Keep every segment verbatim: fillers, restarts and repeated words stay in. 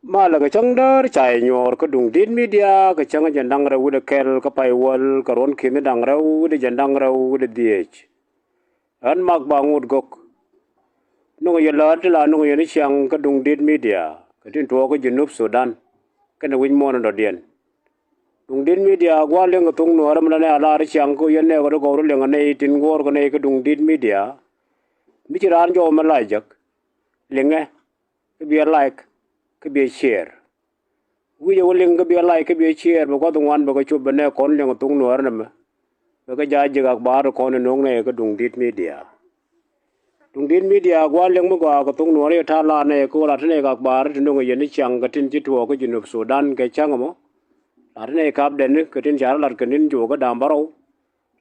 Malɛ kɛ cäŋ däär ca yɛ nyuɔɔr kä Duŋdi̱t Media kɛ cäŋ jiɛn da̱ŋ rɛw wi̱cdɛ kɛl kä pay wäl kɛ ruɔ̱n ki̱ni da̱ŋ rɛw wi̱cdɛ jiɛn daŋ rɛw wi̱cdɛ dhieec. Ɣän Mak Baŋut Gök. Nöŋ yɛ läät ti la nöŋ yɛ ni ciaŋ kä Duŋdi̱t Media kɛ tin tuɔɔk kä Junub Sudan kɛnɛ wi̱c muɔ̱ɔ̱n in dɔ̱diɛn. Duŋdi̱t Media gua̱a̱th liŋ kɛ thok Nuäärä mi la nɛy a lar ciaŋ kä yɛn nɛɛkɔ ti gɔw rɔ liŋ kɛ nɛy tin guɔ̱ɔ̱rkɛ nɛy kä Duŋdi̱t Media. Mi ci raan jɔw mɛ la jek, liŋɛ kä biɛ like kä biɛ share. Wi̱cɛ wä liŋ kä biɛ like kä biɛ share bɛ gua̱th ŋuan bɛ kɛ cop bɛ nɛɛkɔn liŋ kɛ thok Nuäärä nɛmɛ. Bɛ kɛ ja̱ jek akbar ti kɔn in no̱o̱ŋ nɛy kä Duŋdi̱t Media. Duŋdi̱t Media gua̱a̱th liŋ mi gɔaa kɛ thok Nuäärä yɛ ta̱a̱ lar nɛy kä ɣöö la te nɛy kɛ akbar ti no̱o̱ŋ yɛn ni ciaŋ kɛ tin ci tuɔɔk kä Junub Sudan kɛ cäŋ ɛmɔ. La te nɛy kɛ update ni kɛ tin ca rɔ lat kɛ ni̱n juɔk kä da̱ŋ bärɔw.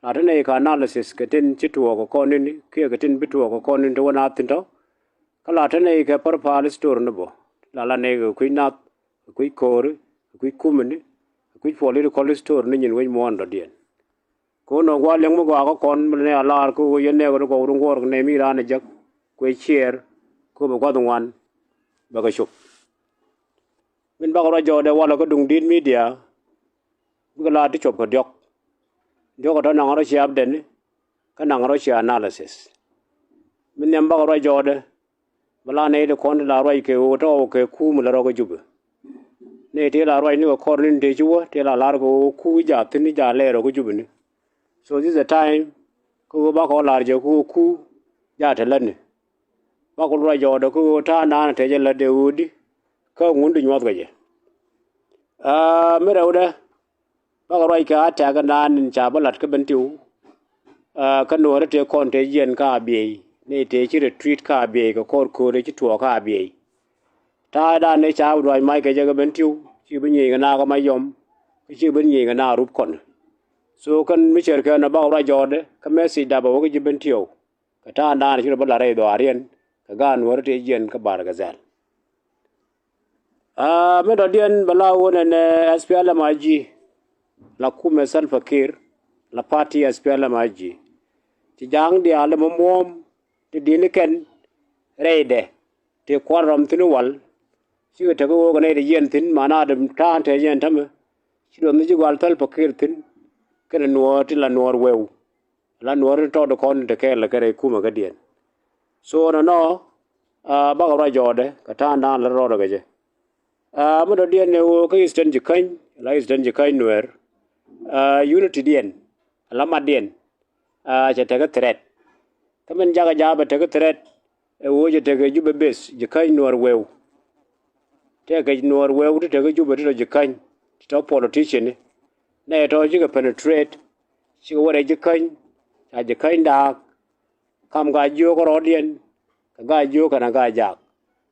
La te nɛy kɛ analysis kɛ tin ci tuɔɔk kɛ kɔn ni̱n kiɛ kɛ tin bi tuɔɔk kɛ kɔn ni̱n te wä naath thi̱n tɔ. Kä la te nɛy kɛ pärpal story ni bä. La la nɛy kɛ kui̱ nath, kɛ kui̱ ko̱o̱ri, kɛ kui̱ kumini, kɛ kui̱ political story ni nyin wec muɔ̱ɔ̱n dɔ̱diɛn. Kɛ ɣöö nɔ gua̱a̱th liŋ mi gɔaa kä kɔn mi nɛy a lar kä ɣöö yɛn nɛɛkɔ ti gɔw rɔ guɔ̱ɔ̱rkɛ nɛy mi raan ɛ jek kuɛ share kä bɛ gua̱th ŋuan bɛ kɛ cop. Min bakɛ ruac jɔɔdɛ walɛ kä Duŋdi̱t Media. Bikɛ la ti cop kɛ diɔ̱k. Diɔ̱k ɛ tɔ naŋ rɔ cia update ni kä naŋ rɔ cia analysis. Min nhiam bakɛ ruac jɔɔdɛ. Bɛ la nɛy ti kɔn ti la ruac kɛ ɣöö tɔɔw kɛ kuum la rɔ kä Jubɛ. Nɛy ti la ruac ni kɛ kɔr ni̱n tëë ci wä ti la lar kɛ ɣöö kuu jaathin jaat lɛɛr rɔ kä Jubɛ ni. So this is the time kä ɣöö bakɔ lar jɛ kä ɣöö kuu jaat te lätni. Bakɔ ruac jɔɔdɛ kä ɣöö ta̱a̱ naan tëë jɛ lät dee ɣöödi kä ŋun ti nyuɔth kɛ jɛ. Aa, mi rɛwdɛ bakɛ ruac kɛ a tɛk naan in ca bä lat kä Bentiu. Aa, kä Nuäärä tëë kɔn tëë jiɛn kä Abiey ni tëë ci retreat kä Abiey kɛ kɔr köödɛ ci tuɔɔk kä Abiey. Ta̱a̱ dan ni ca bi duac mac kɛ jɛ kä Bentiu ci bi nyieny kɛ na kä Mayɔm. Kä ci bi nyieny kɛ na rup kɔn. So kɛn mi cär kɛn ɔ bakɛ ruac jɔɔdɛ kä message dap ɛ wä kä ji̱ Bentiu. Kɛ ta̱a̱ dan ci rɔ bä la rɛy dhɔaariɛn kɛ gaat Nuäärä tëë jiɛn kä Bahr el Ghazal. Aa, min dɔ̱diɛn bɛ la wä nɛnɛ S P L M I G. La kumɛ Salva Kiir, la party S P L M I G. Ci ja̱a̱ŋ diaal ɛmɔ muɔ̱ɔ̱m ti di̱n kɛn rɛydɛ ti kua̱r rɔm thi̱n wal. Cikɛ tek ɣöö kɛ nɛy ti jiɛn thi̱n man a dee ta̱a̱ tɛth jiɛn tämɛ. Ci luɔth ni ci gua̱l Salva Kiir thi̱n kɛnɛ Nuäär ti la Nuäär weu. La Nuäär ti tɔt kɔn ti kɛɛl kɛ rɛy kumɛ kädiɛn. So nɔnɔ, aa, bakɛ ruac jɔɔdɛ kɛ ta̱a̱ naan la rɔɔdɛ kɛ jɛ. Aa, mi dɔ̱diɛn ni ɣöö kä Eastern Jikäny, la Eastern Jikäny Nuäär, aa, unity diɛn, la matdiɛn, aa, cɛ tekɛ threat. Kä min jakä ja̱a̱p ɛ tekɛ threat ɛ ɣöö cɛ tekɛ Jubɛ base, Jikäny Nuäär weu. Tekɛ Nuäär weu ti tekɛ Jubɛ ti tɔ Jikäny, ti tɔ politician ni. Nɛy tɔ cikɛ penetrate, cikɛ wä rɛy Jikäny, ca Jikäny daak, kam gaa jiök rɔɔdiɛn kɛ gaa jiök kɛnɛ gaa jaak.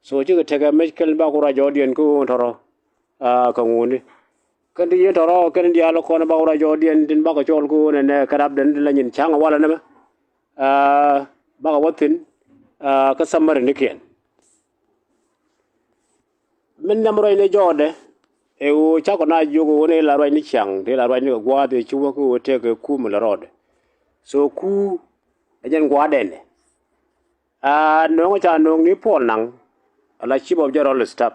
So cikɛ tekɛ mec kɛl bak wä ruac jɔɔdiɛn kä ɣöö tɔrɔ, aa, kɛ ŋuni. Kɛn ti yɛn tɔrɔ kɛn diaal kɔn bak wä ruac jɔɔdiɛn tin bakɛ cɔɔl kä ɣöö nɛnɛ kɛ rapdɛn ti la nyin ca̱ŋ walɛ nɛmɛ. Aa, bakɛ wä thi̱n, aa, kä summary nikiɛn. Min nhiam ruac ni jɔɔdɛ ɛ ɣöö cakɔ na jiök ɣöö ni la ruac ni ciaŋ ti la ruac ni kɛ gua̱a̱th ɛ ci wä kä ɣöö tëëkɛ kuum la rɔɔdɛ. So kuu ɛ jɛn gua̱a̱dɛn ɛ. Aa, nööŋ ca nööŋ ni Paul Nang, ala chief of general staff.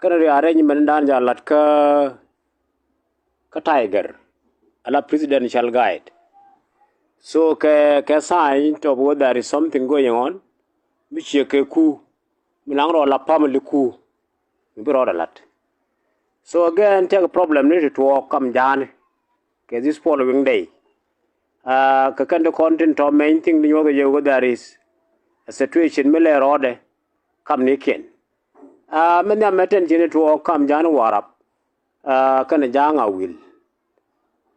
Kɛnɛ ri arrangement dan ja lat kä kä Tiger, ala presidential guide. So kɛ, kɛ sign tɔ bi wä there is something going on. Mi ciɛ kɛ kuu mi naŋ rɔ la family kuu mi bi rɔɔdɛ lat. So again tɛk problem ni ti tuɔɔk kam ja̱a̱ni kɛ this following day. Aa, kɛ kɛn ti kɔn tin tɔ main thing ti nyuɔth kɛ jɛ wä there is a situation mi lɛ rɔɔdɛ kam ni kiɛn. Aa, mi nhiam mɛ tɛn cini tuɔɔk kam ja̱a̱ni Warap. Aa, kɛnɛ ja̱a̱ŋ a wil.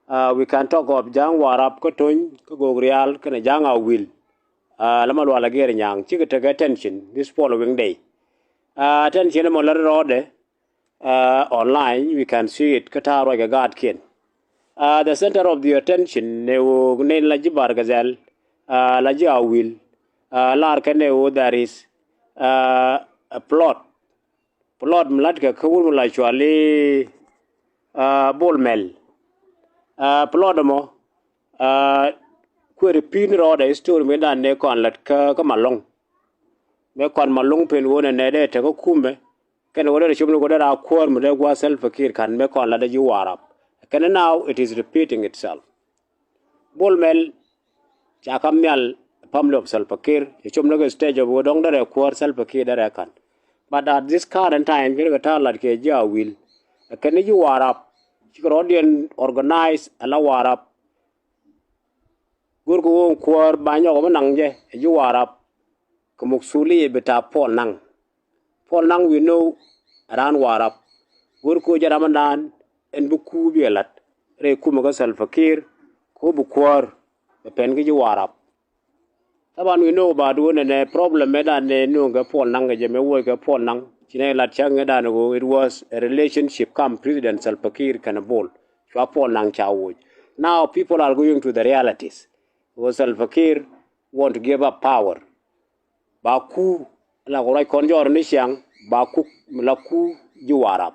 Aa, we can talk of ja̱a̱ŋ Warap kä Tony kä Gogrial kɛnɛ ja̱a̱ŋ a wil. Aa, la ma lual a giɛr nyaŋ cikɛ tekɛ attention this following day. Aa, attention mɔ lät rɔɔdɛ, aa, online we can see it kä ta̱a̱ ruac kɛ gaatkiɛn. Aa, the center of the attention ni wä ni la ji̱ Bahr el Ghazal, aa, la ji̱ a wil. Aa, lar kɛ ni wä there is, aa, a plot. Plot mi la̱tkɛ kä wur mi la cuali, aa, Bol Mel. Aa, plot ɛmɔ, aa, kueri pi̱i̱n rɔɔdɛ story mi dan ni kɔn lät kä, kä Malɔŋ. Mi kɔn Malɔŋ pen wunɛ nɛ dee tekä kumɛ. Kɛn ɣöö derɛ cop ni ɣöö derɛ a kuäär mi dee gua̱a̱th Salva Kiir ka̱n mëë kɔn latdɛ ji̱ Warap. Kɛn now it is repeating itself. Bol Mel ca kam nhial family of Salva Kiir, cɛ cop ni kɛ stage of ɣöö dɔ̱ŋ derɛ kuäär Salva Kiir derɛ ka̱n. But at this current time, kɛ kɛ ta̱a̱ lat kɛ ji̱ Awil, kɛn ni ji̱ Warap, cikɛ rɔ̱diɛn organize ala Warap. Go̱rkɛ ɣöö kuäär ba nyɔk mi naŋ jɛ ɛ ji̱ Warap kɛ muksuliya bita Paul Nang. Paul Nang, we know, ɛ raan Warap. Go̱rkɛ ɣöö jɛ ram ɛndan ɛn bi kuu bi ɛ la̱t rɛy kumɛ kä Salva Kiir kɛ ɣöö bi kuäär bɛ pɛn kä ji̱ Warap. Taban, we know about ɣöö nɛnɛ problem mëëdan nɛ nööŋ kɛ Paul Nang kɛ jɛ, mëë wuɔc kɛ Paul Nang, ci nɛ lat cäŋ ëëdan ɣöö it was a relationship kam President Salva Kiir kɛnɛ Bol. Cua Paul Nang ca wuɔc. Now people are going to the realities. Ɣöö Salva Kiir want to give up power. Ba kuu la kɛ ruac kɔn jɔɔr ni ciaŋ, ba kuu la kuu ji̱ Warap.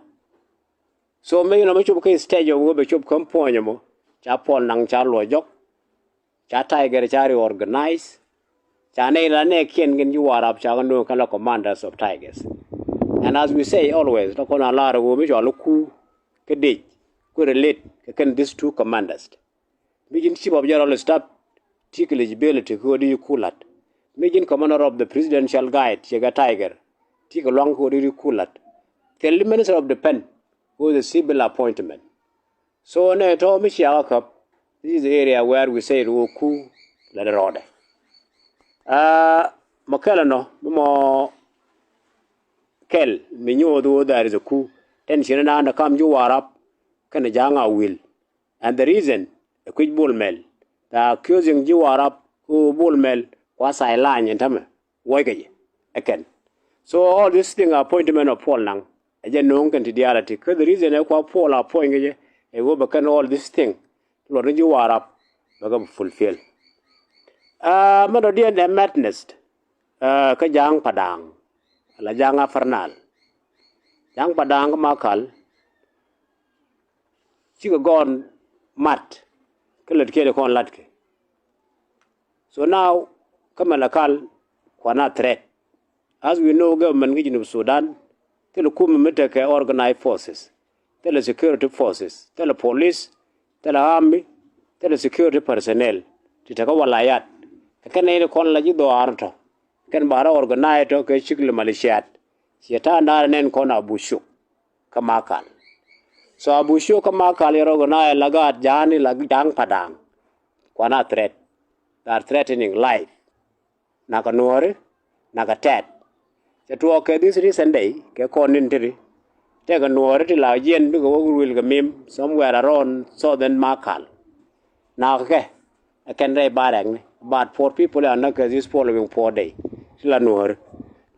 So mëë inɔ mi cop kä stage of ɣöö bɛ cop kä puɔ̱ny ɛmɔ, ca Paul Nang ca luɔc jɔk. Ca Tiger ca reorganize. Ca nɛy la nɛɛkiɛn kɛn ji̱ Warap ca kɛ nööŋ kɛn la commanders of Tigers. And as we say always, la kɔn a lar ɣöö mi cɔal kuu kä dec ku relate kɛ kɛn these two commanders. Mi ji̱n chief of general staff, ti kɛ eligibility kɛ ɣöö di ji̱ kuu la̱t. Mi ji̱n commander of the presidential guard, ciɛ kɛ Tiger, ti kɛ luaŋ kɛ ɣöö di ji̱ kuu la̱t. Thil minister of defense, kɛ ɣöö the civil appointment. So nɛ tɔ̱ mi ciakä käp, this is the area where we say ɣöö kuu la dee rɔɔdɛ. Aa, mɔ kɛl ɛnɔ mi mɔ kɛl mi nyooth ɣöö there is a coup. Tension ɛnaan ɛ kam ji̱ Warap kɛnɛ Ja̱a̱ŋ Awil. And the reason ɛ kui̱c Bol Mel, the accusing ji̱ Warap ɣöö Bol Mel kua sideline ɛn tämɛ. Wuɔckɛ jɛ ɛ kɛn. So all this thing, appointment of Paul Nang, ɛ jɛ no̱o̱ŋ kɛn ti diaal a ti. Kä the reason ɛ kua Paul appoint kɛ jɛ ɛ ɣöö bɛ kɛn all this thing luɔt ni ji̱ Warap bɛ kɛ fulfill. Aa, mɛn dɔ̱diɛn ɛ madness, aa, kä Ja̱a̱ŋ Padaŋ ala Ja̱a̱ŋ Upper Nile. Ja̱a̱ŋ Padaŋ kä Makal, cikɛ gɔɔn mat kä lätkiɛn kɔn la̱tkɛ. So now kä Malakal kuan a threat. As we know, government kä Junub Sudan thilɛ kumɛ mi tekɛ organized forces, thilɛ security forces, thilɛ police, thilɛ army, thilɛ security personnel ti tekä walayat. Kɛ kɛn nɛy ni kɔn la ji̱ dhɔaar tɔ kɛn ba rɔ organize tɔ kɛ cikli maliciat. Ciɛ ta̱a̱ naar nɛn kɔn a bucuk kä Makal. So a bucuk kä Makal yɛ rɔ organize la gaat Ja̱a̱ŋ ni la Ja̱a̱ŋ Padaŋ. Kuan a threat. They are threatening life. Nakä Nuɔ̱ɔ̱ri, nakä Tɛt. Cɛ tuɔɔk kɛ this recent day kɛ kɔn ni̱n tiri. Tɛkɛ Nuɔ̱ɔ̱ri ti la jiɛn bikɛ wä ruil kɛ mim somewhere around southern Makal. Nakä kɛ ɛ kɛn rɛy barɛkni, about four people ɛ näk kɛ this following four day. Ti la Nuɔ̱ɔ̱ri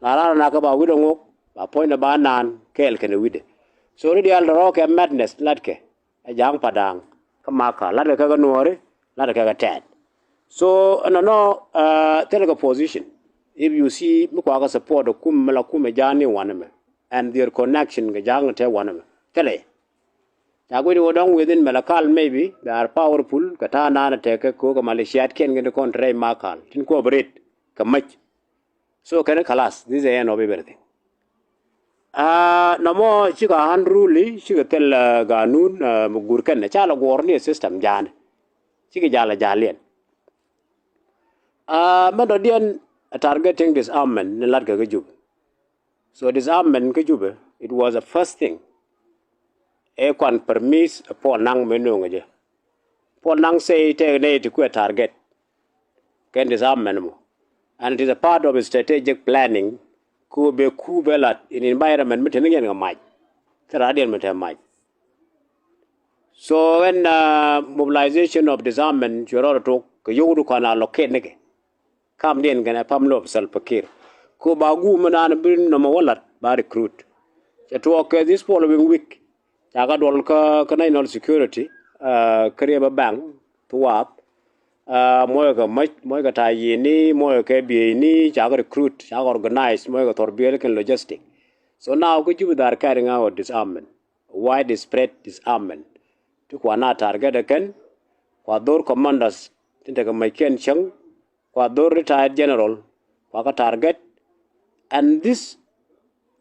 la raan nakä ba wi̱cdɛ ŋok, ba puɔ̱nydɛ ba naan kɛɛl kɛnɛ wi̱cdɛ. So ni diaal tɔ̱rɔ̱ kɛ madness latkɛ ɛ Ja̱a̱ŋ Padaŋ kä Makal, latkɛ kɛ kɛ Nuɔ̱ɔ̱ri, latkɛ kɛ kɛ Tɛt. So ɛnɔnɔ, uh, thilɛ kɛ position. If you see mi kuakä support ɛ kum mi la kum ɛ Ja̱a̱ŋ ni wanɛmɛ and their connection kɛ Ja̱a̱ŋ ni te wanɛmɛ thilɛ. Ca guic wä dɔ̱ŋ within Malakal, maybe they are powerful kɛ ta̱a̱ naan ɛ tekɛ ko̱o̱k ɛ maliciat kiɛn kɛn ti kɔn te rɛy Makal tin cooperate kɛ mäc. So kɛn kalas, this is the end of everything. Aa, nɔmɔ cikɛ unruly, cikɛ thil, aa, ganun, aa, mi guur kɛn ca la guɔr ni system Ja̱a̱ŋ. Cikɛ jal a jal yɛn. Aa, mɛn dɔ̱diɛn a targeting disarmament ni latkɛ kä Jubɛ. So disarmament kä Jubɛ, it was the first thing. Ɛ kuan permit ɛ Paul Nang mëë nööŋɛ jɛ. Paul Nang say tɛk nɛy ti kuɛ target kɛn disarmament mɔ. And it is a part of strategic planning. Ku bɛ ku bɛ lat in environment mi te ni yɛn kɛ mac. Thil radiɛn mi te mac. So ɛn, uh, mobilization of disarmament cuɛ rɔɔdɛ tok kɛ yio̱w du kɔn allocate nikɛ. Kamdiɛn kɛnɛ family of Salva Kiir. Ku ba guum mi naan bi nɔmɔ wä lat ba recruit. Cɛ tuɔɔk kɛ this following week. Ca kɛ duɔl kä, kä national security, uh, kä River Bank, Thuath. Uh, moc kɛ mäc, moc kɛ ta̱a̱ yiëëni, moc kɛ bieyni, ca kɛ recruit, ca kɛ organize, moc kɛ thɔrbiɛl kɛn logistic. So now kä Jubɛ they are carrying out disarmament, widespread disarmament. Ti kuan a target ɛ kɛn, kua dhor commanders tin tekɛ mäc kiɛn cäŋ, kua dhor retired general, kua kɛ target. And this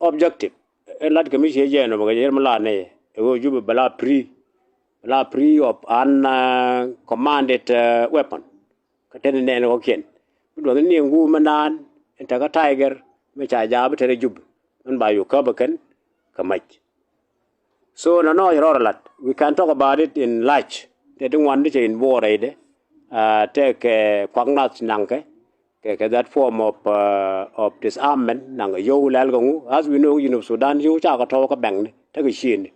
objective, Ɛ lat kɛ mi ciɛ jɛɛn ɔ bɛ kɛ jɛɛn mi la nɛ ɛ ɣöö Jubɛ bɛ la free, bɛ la free of an commanded weapon. Kä tɛn nɛn kɔkiɛn mi duɔth ni ŋu mi naan in tekɛ Tiger mi ca jaap tɛn Jubɛ min ba yuk käp ɛ kɛn kɛ mac. So nɔnɔ cɛ rɔɔdɛ lat, we can talk about it in large. Tɛ ti ŋuan ti cɛ in buɔɔr rɛydɛ tɛ kɛ kuak nath naŋkɛ kɛ kɛ that form of of disarmament naŋ yio̱w lɛl kɛ ŋu. As we know, Junub Sudan yio̱w ca kɛ tɔ̱w kä bɛŋni tekɛ ciëëni.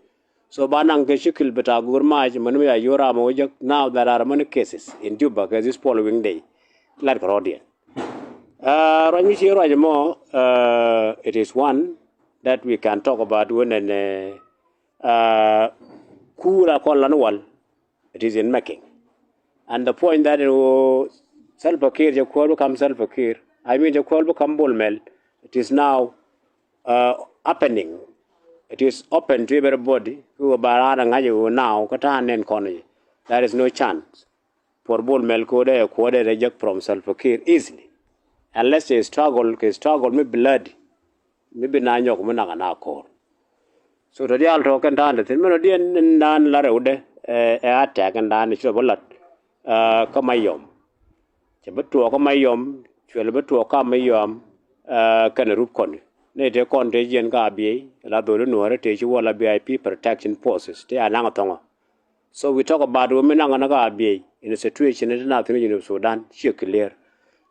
So ba naŋ kɛ cikil bi ta go̱o̱r mac mɛn mi ya yio̱w ram ɔ jek. Now there are many cases in Juba kɛ this following day. Lat kɛ rɔɔdiɛn. Ruac mi ci ruac mɔ, it is one that we can talk about when ɛn kuur a kɔn lan wal. It is in making. And the point that in ɣöö Salva Kiir cɛ kuäär become Salva Kiir, I mean cɛ kuäär become Bol Mel, it is now happening. It is open to everybody. Kɛ ɣöö ba raan a ŋa̱c ɛ ɣöö now kä ta̱a̱ nɛn kɔn i̱, there is no chance for Bol Mel kɛ ɣöö dee ɛ kuäär dee reject from Salva Kiir easily, unless they struggle kɛ struggle mi bloody, mi bi na nyɔk mi nak ana ko̱r. So tɔ diaal tɔ kɛn ta̱a̱n te thi̱n mɛn ɔ diɛn in naan la rɛwdɛ ɛ attack in naan ci rɔ bä lat kä Mayom. Cɛ bä tuɔɔk kä Mayom, cuɛl bä tuɔɔk kä Mayom kɛn rup kɔn. Nɛy te kɔn te jiɛn kä Abiey la dholi Nuɔ̱ɔ̱ri te ci wä la V I P protection forces te a naŋ thɔŋɔ. So we talk about wä mi naŋ kä Abiey in a situation in te na thi̱n Junub Sudan ciɛ clear.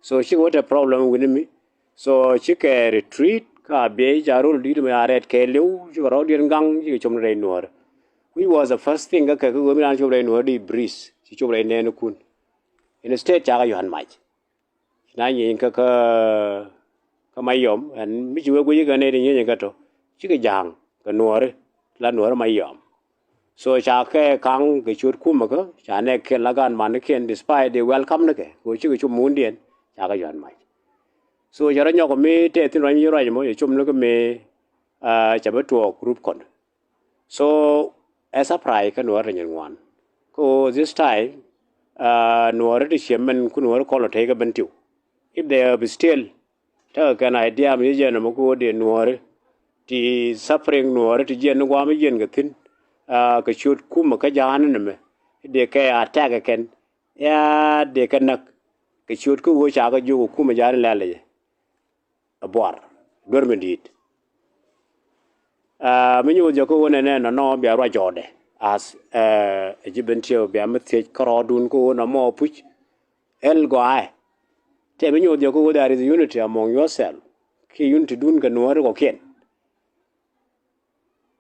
So cikɛ wä te problem wi̱ni mi. So cikɛ retreat kä Abiey ca rol di̱t mi a rɛɛt kɛ li̱w, cikɛ rɔɔdiɛn gaŋ, cikɛ com rɛy Nuɔ̱ɔ̱ri. Which was the first thing kä kɛ kä ɣöö mi raan com rɛy Nuɔ̱ɔ̱ri di breeze, ci com rɛy nɛɛnikun. Instead ca kɛ yuan mac. Ci na nyieny kä kä kä Mayom ɛn mi ci wee guic kɛ nɛy ti nyieny kä tɔ cikɛ ja̱a̱ŋ kɛ Nuɔ̱ɔ̱ri, la Nuɔ̱ɔ̱ri Mayom. So ca kɛ kaŋ kɛ ciöt kumä kä ca nɛ kɛl la gan manikiɛn despite they welcome ni kɛ kɛ ɣöö cikɛ com mundiɛn ca kɛ yuan mac. So cɛ rɔ nyɔk mi tɛth thi̱n ruac mi ci ruac mɔ cɛ com ni kä mëë ca bi tuɔɔk rup kɔn. So ɛ surprise kä Nuɔ̱ɔ̱ri ti nyin ŋuan. Kä ɣöö this time Nuɔ̱ɔ̱ri ti ciɛ mɛn ku Nuɔ̱ɔ̱ri kɔn lɔ tey kä Bentiu. If they have still tekɛ kɛn idea mi ci jɛn ɛmɔ kä ɣöö dee Nuɔ̱ɔ̱ri ti suffering Nuɔ̱ɔ̱ri ti jiɛn ni guam mi jiɛn kɛ thi̱n kɛ ciöt kumä kä ja̱a̱n ni mɛ dee kɛ attack kɛn. Ya dee kɛ näk kɛ ciöt kä ɣöö ca kɛ jiök kɛ kumä ja̱a̱n ni lɛl jɛ. Ɛ buar duer mi di̱i̱t. Mi nyuuth jɛ kä ɣöö nɛnɛ nɔnɔ bia ruac jɔɔdɛ as ɛ ji̱ Bentiu bia mi thiec kärɔɔdun kä ɣöö nɔmɔ puc. Ɛl gɔaaɛ tɛ mi nyuuth jɛ kä ɣöö there is unity among yourself kiɛ unity dun kɛ Nuɔ̱ɔ̱ri kɔkiɛn.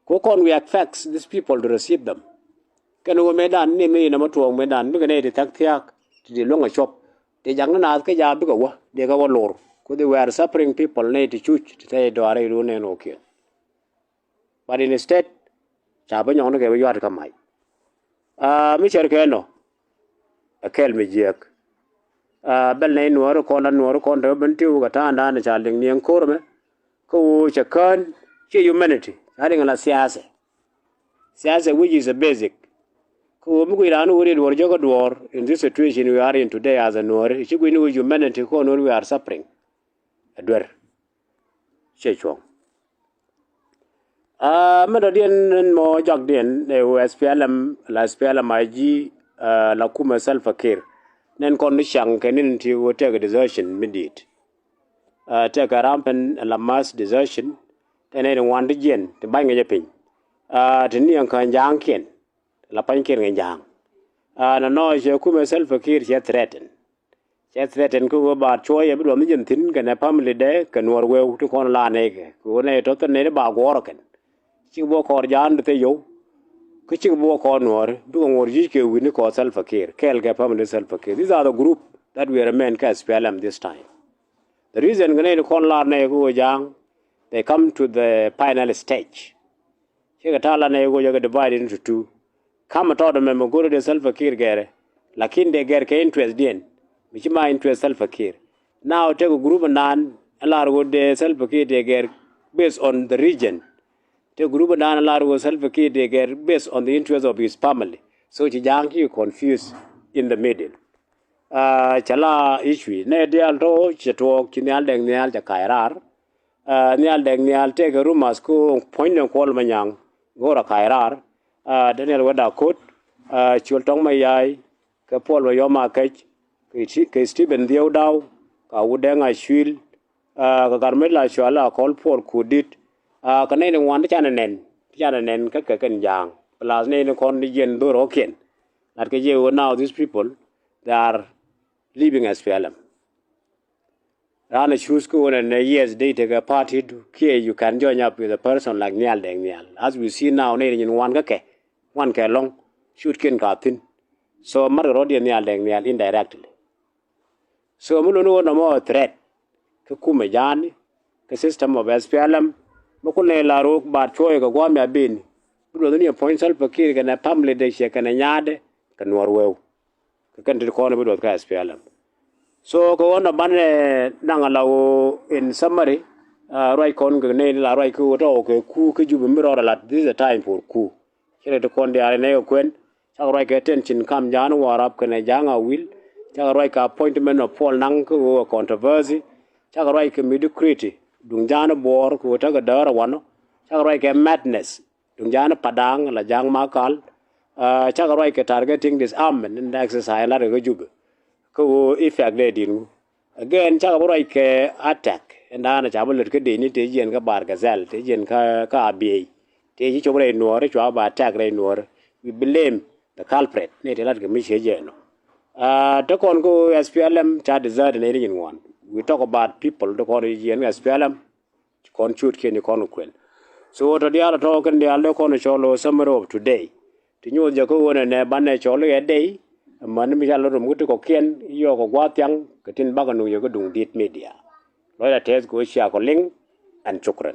Ku kɔn we expect these people to receive them. Kɛn ɣöö mëëdan ni mi inɔ mi tuɔɔk mëëdan bikɛ nɛy ti thak thia̱a̱k ti di luäŋ a cuɔp ti jak ni naath kä jaak bikɛ wä dee kɛ wä lor ku they were suffering people nɛy ti cuc ti tɛy dɔaarɛ i̱ duun nɛn ɣɔ̱kiɛn. But instead ca bi nyɔk ni kɛ bi yua̱t kä mac. Mi cär kɛ nɔ ɛ kɛl mi jiɛk. Bɛl nɛy Nuɔ̱ɔ̱ri kɔn la Nuɔ̱ɔ̱ri kɔn te wä Bentiu kɛ ta̱a̱ŋdan ca liŋ ni ɛn ko̱r ɛmɛ. Kä ɣöö cɛ kään ciɛ humanity ca liŋ la siasa. Siasa which is a basic. Kä ɣöö mi guic raan wä riet wär jɔkä duɔ̱ɔ̱r in this situation we are in today as a Nuɔ̱ɔ̱ri ci guic ni wä humanity kɔn wä we are suffering. Ɛ duer ciɛ cuɔ̱ŋ. Aa, mi dɔ̱diɛn ɛn mɔ jakdiɛn ɛ ɣöö S P L M la S P L M I G la kumɛ Salva Kiir. Nɛn kɔn ni caŋ kɛ ni̱n ti ɣöö tɛk desertion mi di̱i̱t. Tɛk kɛ ram pɛn la mass desertion. Tɛn ɛ ti ŋuan ti jiɛn ti ba̱ny ŋäcɛ piny. Ti ni ɛn kä ja̱a̱ŋkiɛn la pa̱nykiɛn kɛ ja̱a̱ŋ. Nɔnɔ cɛ kumɛ Salva Kiir cɛ threaten. Cɛ threaten kä ɣöö ba cuɔyɛ bi duɔth ni jɛn thi̱n kɛnɛ family dɛ kɛ Nuɔ̱ɔ̱r wëëw ti kɔn la nɛy kɛ kɛ ɣöö nɛy tɔ̱ thil nɛy ti ba guɔ̱ɔ̱r ɔ kɛn. Cik bi wä kɔɔr ja̱a̱n di thil yio̱w. Kä cik bi wä kɔɔr Nuɔ̱ɔ̱ri bikɛ ŋo̱o̱r yic kɛ wi̱ni kɔɔr Salva Kiir kɛɛl kɛ family Salva Kiir. These are the group that we remain kä S P L M this time. The reason kɛ nɛy ti kɔn lar nɛy kä ɣöö ja̱a̱ŋ, they come to the final stage. Cikɛ ta̱a̱ la nɛy ɣöö jɛ kɛ divide into two. Ka̱mɛ tɔɔt ɛmɛ mɛ go̱rɛ dee Salva Kiir gɛrɛ. Lakin dee gɛr kɛ interest diɛn mi ci ma interest Salva Kiir. Now tëkɛ group ɛnan ɛ lar ɣöö dee Salva Kiir dee gɛr based on the region. Tëkɛ group ɛnan ɛ lar ɣöö Salva Kiir dee gɛr based on the interest of his family. So ci ja̱a̱ŋ ci confuse in the middle. Cɛ la issue nɛ diaal tɔ cɛ tuɔɔk ci nhial dɛŋ nhial cɛ ka̱c raar. Nhial Dɛŋ Nhial tëëkɛ rumas kä puɔ̱ny ni Kuɔl Manyaŋ, go̱o̱rä ka̱a̱c raar, Daniel Wet Akot, Col Tɔŋ Mayay, kɛ Puɔl Mayɔm Akec, kɛ Stephen Dhieu Daw, kɛ Wut Dɛŋ Acuil, kɛ Garmit La Cual, Akɔl Puɔl Kudit, kɛ nɛy ni ŋuan ti canɛ nɛn, ti canɛ nɛn kä kɛ kɛn Ja̱a̱ŋ. Plus nɛy ni kɔn ni jiɛn dhorɔkiɛn. Lat kɛ jiɛ ɣöö now these people, they are leaving S P L M. Raan a choose kä ɣöö nɛ, nɛ, yes, dee tekɛ party du kiɛ you can join up with a person like Nhial Dɛŋ Nhial. As we see now, nɛy ni nyin wan kä kɛ, wan kɛ lɔ̱ŋ, shoot kiɛn ka thi̱n. So mat kɛ rɔ̱diɛn Nhial Dɛŋ Nhial indirectly. So mi luni ɣöö nɔmɔ threat kä kumɛ Ja̱a̱ni, kä system of S P L M, mi kul nɛ la rok baat cuɔyɛ kɛ gua̱a̱m ya ben. Bi duɔth ni appoint Salva Kiir kɛnɛ family de ciɛ kɛnɛ nyaatdɛ kɛ Nuɔr weu. Kɛ kɛn ti kɔn bi duɔth kä S P L M. So kɛ ɣöö nɔ banɛ naŋ a la ɣöö in summary, ruac kɔn kɛ nɛy ni la ruac kä ɣöö tɔ̱ kɛ ku kä Jubɛ mi rɔɔdɛ lat, this is a time for ku. Cɛ rɛ ti kɔn diaal in nɛy kɛ kuɛn, cakɛ ruac kɛ tension kam Ja̱a̱n Warap kɛnɛ Ja̱a̱ŋ Awil, cakɛ ruac kɛ appointment of Paul Nang kä ɣöö ɛ controversy, cakɛ ruac kɛ mediocrity duŋ Ja̱a̱n Buɔɔr kɛ ɣöö tekɛ däär ɛ wanɔ, cakɛ ruac kɛ madness duŋ Ja̱a̱n Padaŋ la Ja̱a̱ŋ Makal, cakɛ ruac kɛ targeting disarmament in exercise in latkɛ kä Jubɛ. Kä ɣöö effect dee di̱t ŋu. Again, cakɛ bi ruac kɛ attack in da̱a̱n ca bi lät kä deni tëë jiɛn kä Bar Gazal, tëë jiɛn kä, kä Abiey. Tëë ci cop rɛy Nuɔɔri cua ba attack rɛy Nuɔɔri. We blame the culprit ni tëë lat kɛ mi ciec jɛ nɔ. Te kɔn kä S P L M ca desert ni ri nyin ŋuan. We talk about people te kɔn jiɛn kä S P L M. Kɔn cut kiɛn ni kɔn kuɛn. So tɔ diaal tɔ kɛn diaal dee kɔn cɔl ɔ summary of today. Ti nyuɔth jɛ kä ɣöö nɛ nɛ banɛ cɔl iɛ dee. Män mi ca lɔ rom kä ti kɔkiɛn yɔɔk kɛ gua̱a̱th thiaŋ kɛ tin bakɛ nuŋ yɛ kä duŋ dit media. Lɔcdä tɛth kɛ ɣöö cia kɔ liŋ. And shukran.